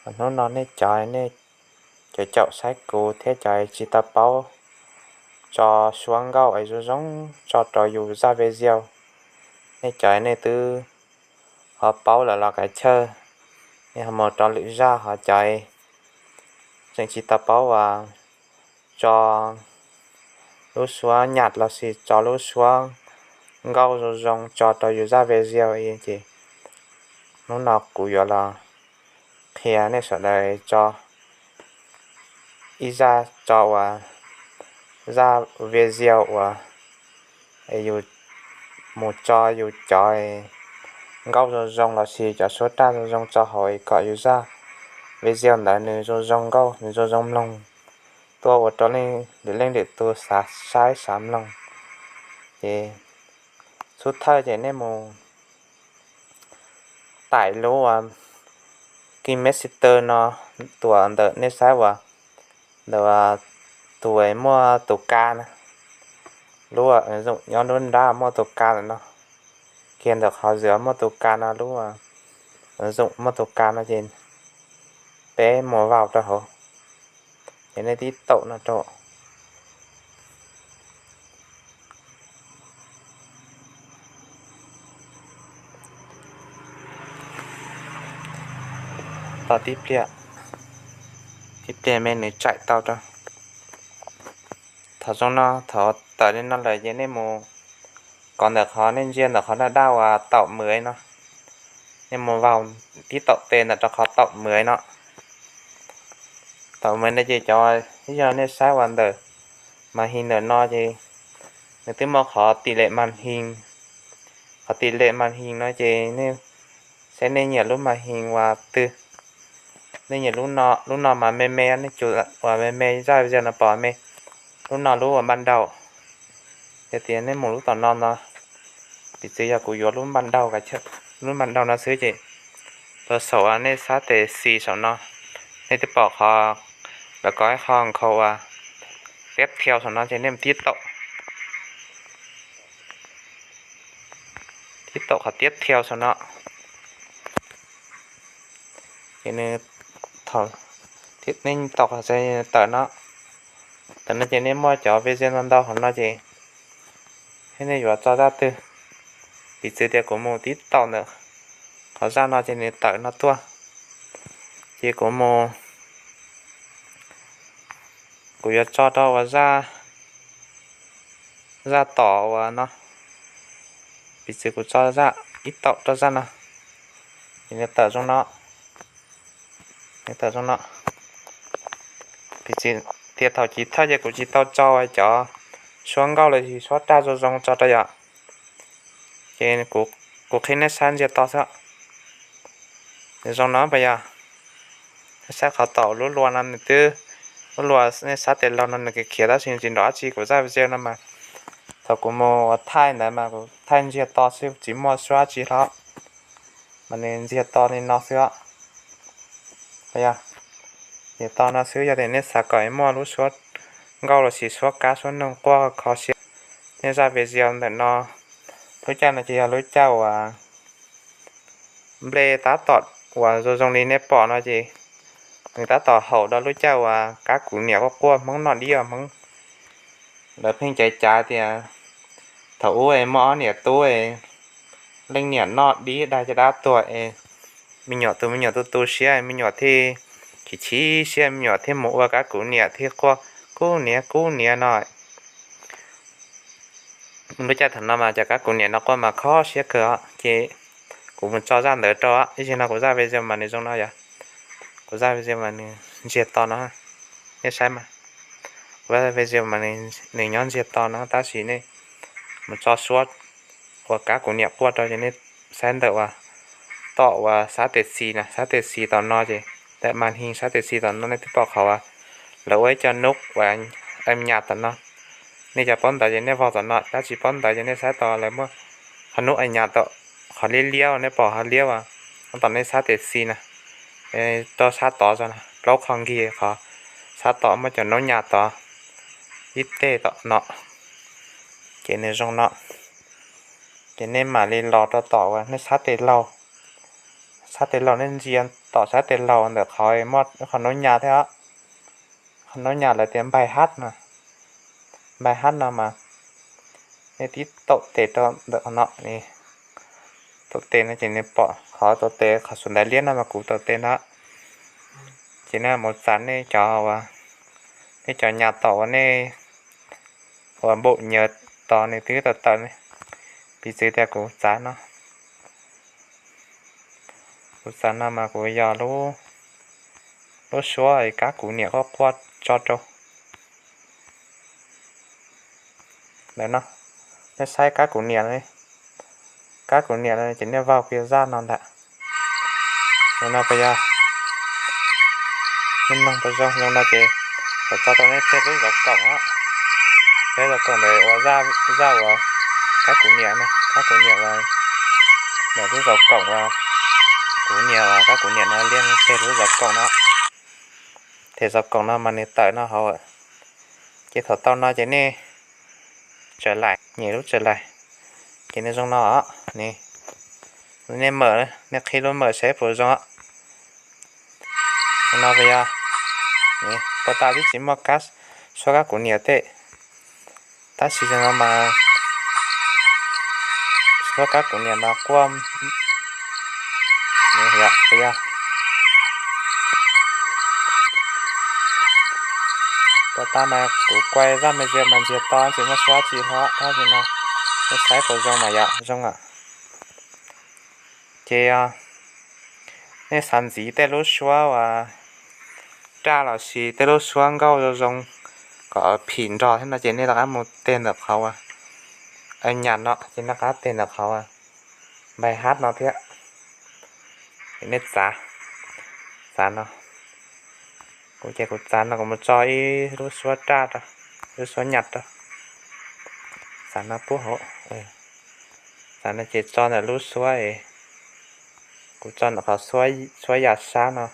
Hnub no nej cov, nej cov caum saib kuv thiab cov tsis tau paub tso suab nkauj es zoo zoo tso rau yus zaj video, nej cov nej twb ho paub lawm los kav chawj, nej ho mus rau lwm zaj. Ho cov tseem tsis tau paub uas tso lub suab nyam los sis tso lub suab nkauj zoo zoo tso rau yus zaj video ces hnub no kuv yuav los qhia nej sawv daws tso ib zaj, tso uas zaj video uas yus mus tso yus cov nkauj zoo zoo los sis cov suab raj zoo zoo tso hauv kom yus zaj video ntawd nws zoo zoo nkauj, nws zoo zoo mloog tuaj ua rau lwm leej lwm tus xav saib xav mloog. Ces xub thawj ces nej mus taim lub uas KineMaster no, tus ntawm nej saib uas ntawm tus muaj tus ka na, lub uas zoom nyob nruab nrab muaj tus ka ntawm no, kiag ntawm qhov zws muaj tus ka no, lub zoom muaj tus ka no ces peb mus vau rau hauv, ces nej tib taum no rau. Tos tib pliag, tib pliag me nws tsaim tau rau. Thaum zoo no, thaum tawm li no lawm ces nej mus kov ntawm qhov nej ntsia ntawm qhov daj daj uas taum mws no, nej mus vau tib taum tes ntawm rau qhov taum mws no. Taum mws no ces cov, yog nej saib uas ntawm mas his ntawm no ces nws twb muaj qhov tis lem mas his. Qhov tis lem mas his no ces nej saib nej nyiam lub mas his uas twg. Nej nyiam lub no, lub no mas me me, nej cus uas me me zaj video no pom me. Lub no lub uas npaj nraum, yog tias nej mus lub tom no no, piv txwv yog kuv yuav lub npaj nraum, lub npaj nraum no xwb ces rau saum uas nej sab tes xis saum no, nej twb pom qhov lawv kov ib qho nkhaus uas tiab thiau saum no ces nej mus tib taum, tib taum qhov tiab thiau saum no. Ces nws, thaum nej taum qhov tawm no, tawm no ces nej muaj cov video ntau ntau hauv no ces nej yuav tso zaj twg, piv txwv tias kuv mus tib taum ntawm qhov zaj no ces nws tawm no tuaj, ces kuv mus, kuv yuav tso rau uas zaj, zaj tom uas no, piv txwv kuv tso zaj, ib taum rau zaj no, ces nws tawm zoo no, nws tawm zoo no. Piv txwv tias thaum chiv thawj ces kuv tsis tau tso cov suab nkauj los sis suab raj zoo zoo tso rau yom, ces kuv qhia nej saib ntsia to xwb. Nws zoo no puas yog? Nej saib qhov tom lub luas no nws twb, lub luas nej sab tes laug no nws khiav khiav tab sis nws tsis nrov dab tsi, kuv zaj video no mas thaum kuv mus ua thaij ntawd mas kuv thaij ntsiag to xwb tsis muaj suab dab tsi hlo, mas nws ntsiag to li no xwb os. Yog, ntsiag to no xwb, yog tias nej xav kom muaj lub suab nkauj los sis suab kab suab noog quaj kho siab, nej zaj video ntawm no, lub caij no ces yog lub caij uas nplej tab tom uas zoo zoo li nej pom no ces nws tab tom haum rau lub caij uas kab kuv niam quaj quaj Hmoob noj dib os Hmoob. Lawv pheej caiv cav tias thaum ub es muaj ob niam tub es leej niam noj dib dag caj dab tuag es me nyuam, tus me nyuam tu tu siab, me nyuam thiaj chim chim siab, me nyuam thiaj mus ua kab kuv niam thiaj quaj kub niam kub niam no. Lub caij thaum no mas cov kab kuv niam no quaj mas kho siab kawg os. Ces kuv mus tso zaj ntawd rau, ib zaug no kuv zaj video mas nws zoo no yog, kuv zaj video mas nws ntsiag to no, nej saib mas, kuv zaj video mas nws nyob ntsiag to no tab sis nej mus tso suab uas kab kuv niam quaj rau ces nej saib ntawm uas tom uas sab tes xis na, sab tes xis tom no ces ntawm mas his sab tes xis tom no nej twb pom qhov uas lawv ua ib co nub uas em nyas tom no. Nej cov paub ntawv ces nej vau tom no, tab tsis paub ntawv ces nej saib tau lawv muaj qhov nub em nyas tom, qhov liab liab uas nej pom qhov liab uas tom nej sab tes xis na, rau sab tod tso na, plaub qho nkig qhov sab tod muaj cov nub nyas tod ib teg tom no. Ces nws zoo no, ces nej mam li los rau tom uas nej sab tes laug, Sab tes laug nej ntsia tom sab tes laug ntawm qhov muaj qhov noob nyas thiab, qhov noob nyas lawv tias npaig hab no, npaig hab no mas nej tib taum tes rau ntawm qhov no, taum tes no ces nws pom qhov taum tes qhov saum ntais liab no mas kuv taum tes no. Ces nej mus txav nej cov, nej cov nyas tom uas nej, uas npaum nyas tos nws twb tawm tawm, piv txwv tias kuv txav no, kuv txav no mas kuv yog lub suab kab kuv niam quaj quaj tso rau ntawm no. Nej saib kab kuv niam, kab kuv niam no ces nej vaug kiag zaj no ntag. Zoo no puas yog? Nej mloog puas zoo? Zoo no ces thaum tso tau nej teg lub zov koom, teg zov koom ntawd ua zaj uas kab kuv niam, kab kuv niam uas, ntawm lub zov koom uas kuv niam uas kab kuv niam no liab teg lub zov koom no. Teg zov koom no mas nws tawm no hauv. Ces thaum tau no ces nej tsawm laim, nyem lub tsawm laim, ces nws zoo no. Nej mawm, nej qhib lub mawm saib puas zoo. Zoo no puas yog? Puag ta twb tsis muaj kab, suab kab kuv niam tej, tab sis zoo no mas suab kab kuv niam mas quaj, puas yog? Puag ta mas kuv kuaj zaj me ntsis mas ntsia to tsis muaj suab tsis hlo, tab sis no nej saib puas zoo mas yog zoo. Ces nej xav ntxiv tej lub suab uas raj los sis tej lub suab nkauj zoo zoo kom phim nrog thiab no ces nej rov qab mus teg ntawm qhov uas nyas no ces nej rov qab teg ntawm qhov uas npaig hab no thiab. Es nej txav, txav no, kuv ces kuv txav no kuv mus tso ib lub suab raj rau, lub suab nyas rau, txav no pub hauv, txav no ces tso ntawm lub suab, kuv tso ntawm qhov suab ya sab no,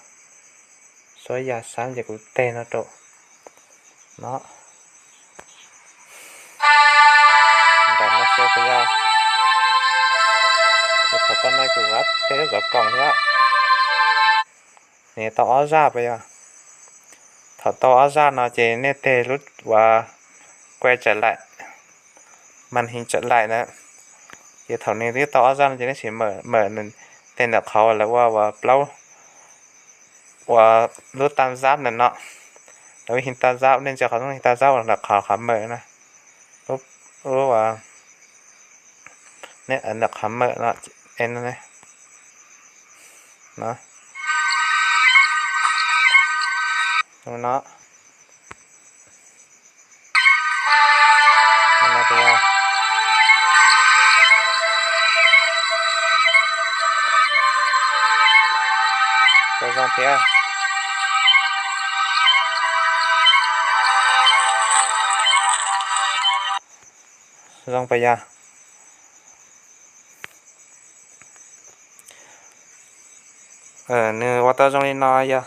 suab ya sab ces kuv teg no rau no. Nram no xwb puas yog? Ces thaum tau no kuv teg lub zov koom thiab. Nws tau ob zaj puas yog? Thaum tau ob zaj no ces nej teg lub uas quay trở lại, màn hình trở lại na. Ces thaum nws twb tau ob zaj no ces nej sim mawm, teg ntawm qhov uas lawv ua uas plaub, uas lub tam zab ntawm no, lub hình tam zab, nej ntsia qhov lub hình tam zab uas ntawm qhov qhov mawm na, lub, lub uas nej ntawm qhov mawm no, no, no, no puas yog? Puas zoo thiab? Zoo puas yog? Nws ua tau zoo li no, yog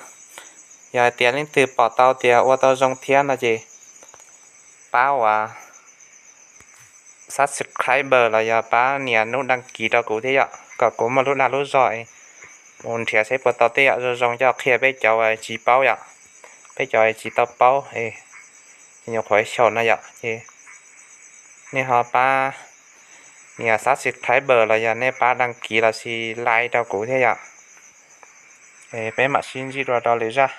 hais tias leej twg pom tau tias ua tau zoo thiab no ces pab uas subscribe los yog pab nias nub đăng ký rau kuv thiab yom, kom kuv muaj lub dag lub zog mus nrhiav saib puas tau tej yam zoo zoo coj qhia peb cov uas tsis paub yom, peb cov tsis tau paub, ces nyuam qhuav xyaum no yom, ces nej ho pab nias subscribe los yog nej pab đăng ký los sis like rau kuv thiab yom. Peb mam sib ntsib dua rau lwm zaj.